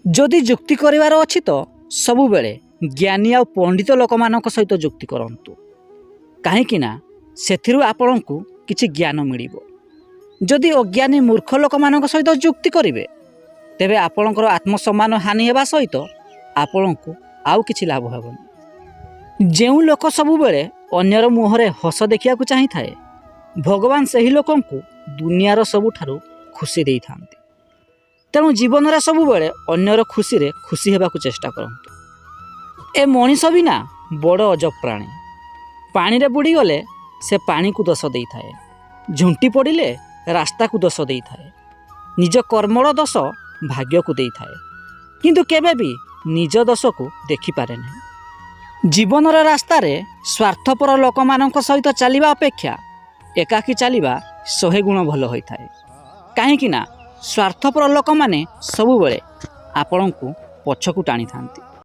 ଯଦି ଯୁକ୍ତି କରିବାର ଅଛି ତ ସବୁବେଳେ ଜ୍ଞାନୀ ଆଉ ପଣ୍ଡିତ ଲୋକମାନଙ୍କ ସହିତ ଯୁକ୍ତି କରନ୍ତୁ, କାହିଁକି ନା ସେଥିରୁ ଆପଣଙ୍କୁ କିଛି ଜ୍ଞାନ ମିଳିବ। ଯଦି ଅଜ୍ଞାନୀ ମୂର୍ଖ ଲୋକମାନଙ୍କ ସହିତ ଯୁକ୍ତି କରିବେ, ତେବେ ଆପଣଙ୍କର ଆତ୍ମସମ୍ମାନ ହାନି ହେବା ସହିତ ଆପଣଙ୍କୁ ଆଉ କିଛି ଲାଭ ହେବନି। ଯେଉଁ ଲୋକ ସବୁବେଳେ ଅନ୍ୟର ମୁହଁରେ ହସ ଦେଖିବାକୁ ଚାହିଁଥାଏ, ଭଗବାନ ସେହି ଲୋକଙ୍କୁ ଦୁନିଆର ସବୁଠାରୁ ଖୁସି ଦେଇଥାନ୍ତି। ତେଣୁ ଜୀବନରେ ସବୁବେଳେ ଅନ୍ୟର ଖୁସିରେ ଖୁସି ହେବାକୁ ଚେଷ୍ଟା କରନ୍ତୁ। ଏ ମଣିଷ ବି ନା ବଡ଼ ଅଜବ ପ୍ରାଣୀ। ପାଣିରେ ବୁଡ଼ିଗଲେ ସେ ପାଣିକୁ ଦୋଷ ଦେଇଥାଏ, ଝୁଣ୍ଟି ପଡ଼ିଲେ ରାସ୍ତାକୁ ଦୋଷ ଦେଇଥାଏ, ନିଜ କର୍ମର ଦୋଷ ଭାଗ୍ୟକୁ ଦେଇଥାଏ, କିନ୍ତୁ କେବେ ବି ନିଜ ଦୋଷକୁ ଦେଖିପାରେ ନାହିଁ। ଜୀବନର ରାସ୍ତାରେ ସ୍ୱାର୍ଥପର ଲୋକମାନଙ୍କ ସହିତ ଚାଲିବା ଅପେକ୍ଷା ଏକାକୀ ଚାଲିବା 100 ଗୁଣ ଭଲ ହୋଇଥାଏ, କାହିଁକି ନା ସ୍ୱାର୍ଥପର ଲୋକମାନେ ସବୁବେଳେ ଆପଣଙ୍କୁ ପଛକୁ ଟାଣିଥାନ୍ତି।